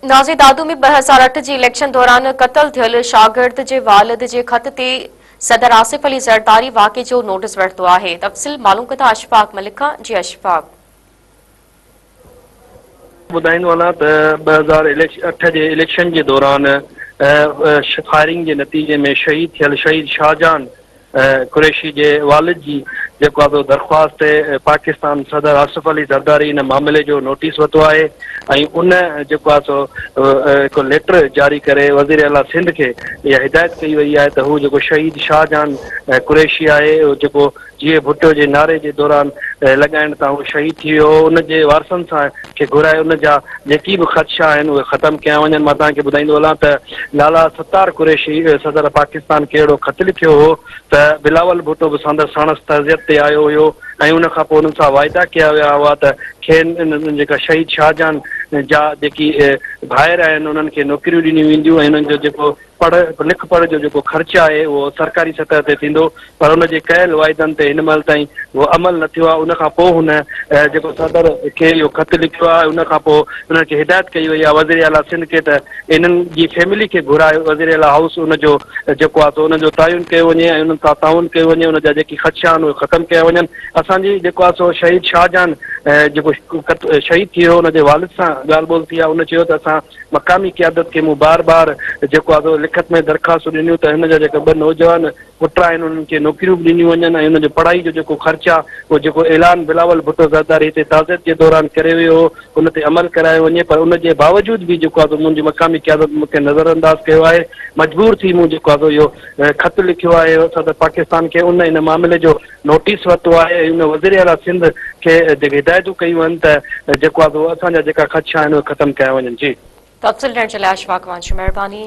نازي دادو ۾ 2008 جي اليڪشن دوران قتل ٿيل شاگرد جي والد جي خط تي صدر آصف علي زرداري واقعي جو نوٽيس ورتو آهي. تفصيل معلوم ڪندا اشفاق ملڪ کان جي اشفاق. ٻڌائيندو هلان ته 2008 جي اليڪشن جي دوران فائرنگ جي نتيجي ۾ شهيد ٿيل شهيد شاهجهان قريشي جي والد جي جيڪو آهي سو درخواست تي پاڪستان صدر آصف علي زرداري ان معاملي جو نوٽيس ورتو آهي ۽ ان جيڪو آهي سو هڪ ليٽر جاري ڪري وزير اعليٰ سنڌ کي اها هدايت ڪئي وئي آهي ته هو جيڪو شهيد شاهجهان قريشي آهي جيڪو جيئي ڀٽو جي نعري جي دوران لڳائڻ تان هو شهيد ٿي ويو هو ان جي وارثن سان کي گهرائي ان جا جيڪي به خدشا آهن اهي ختم ڪيا وڃن. مان توهان کي ٻڌائيندو هلان ته لالا ستار قريشي صدر پاڪستان کي اهڙو خط لکيو هو ته بلاول ڀٽو به ساندس ساڻس تعزيت تي آيو هيو ۽ ان کان پوء انهن سان واعدا ڪيا ويا هئا ته کين انهن جيڪا شهيد شاهجهان جا جيڪي ڀائر آهن انهن کي نوڪريون ڏنيون وينديون ۽ انهن جو جيڪو پڙهه لک پڙهه جو جيڪو خرچ آهي اهو سرڪاري سطح تي ٿيندو پر ان جي ڪيل واعدن تي هن مهل تائين اهو عمل نه ٿيو آهي ان کان پوء هن جيڪو صدر کي اهو خط لکيو آهي ان کان پوء انهن کي هدايت ڪئي وئي آهي وزير اعليٰ سنڌ کي ته انهن جي فيملي کي گهرائي وزير اعليٰ هائوس ان جو جيڪو آهي سو ان جو تعين ڪيو وڃي ۽ انهن سان تعاون ڪيو وڃي ان جا جيڪي خدشا آهن اهي ختم ڪيا وڃن اسان جي جيڪو آهي سو شهيد شاهجهان جيڪو شهيد ٿي ويو ان جي والد سان ڳالهه ٻولهه ٿي آهي ان چيو ته اسان مقامي قيادت کي مون بار بار جيڪو آهي سو لکت ۾ درخواستون ڏنيون ته هن جا جيڪا ٻه نوجوان پٽ آهن انهن کي نوڪريون به ڏنيون وڃن ۽ انهن جو پڙهائي جو جيڪو خرچ آهي اهو جيڪو اعلان بلاول ڀٽو زرداري هتي تعزيت جي دوران ڪري ويو هو ان تي عمل ڪرايو وڃي پر ان جي باوجود به جيڪو آهي سو منهنجي مقامي قيادت مون کي نظر انداز ڪيو آهي مجبور ٿي مون جيڪو آهي سو اهو خط لکيو آهي صدر پاڪستان کي ان ان معاملي جو نوٽيس ورتو آهي ۽ ان وزيراعليٰ سنڌ کي جيڪي هدايتون ڪيون آهن ته جيڪو آهي سو اسان جا جيڪا خدشا آهن اهي ختم ڪيا وڃن جي. تفصيل ڏيڻ جي لاء اشفاق اوهان جي مهرباني.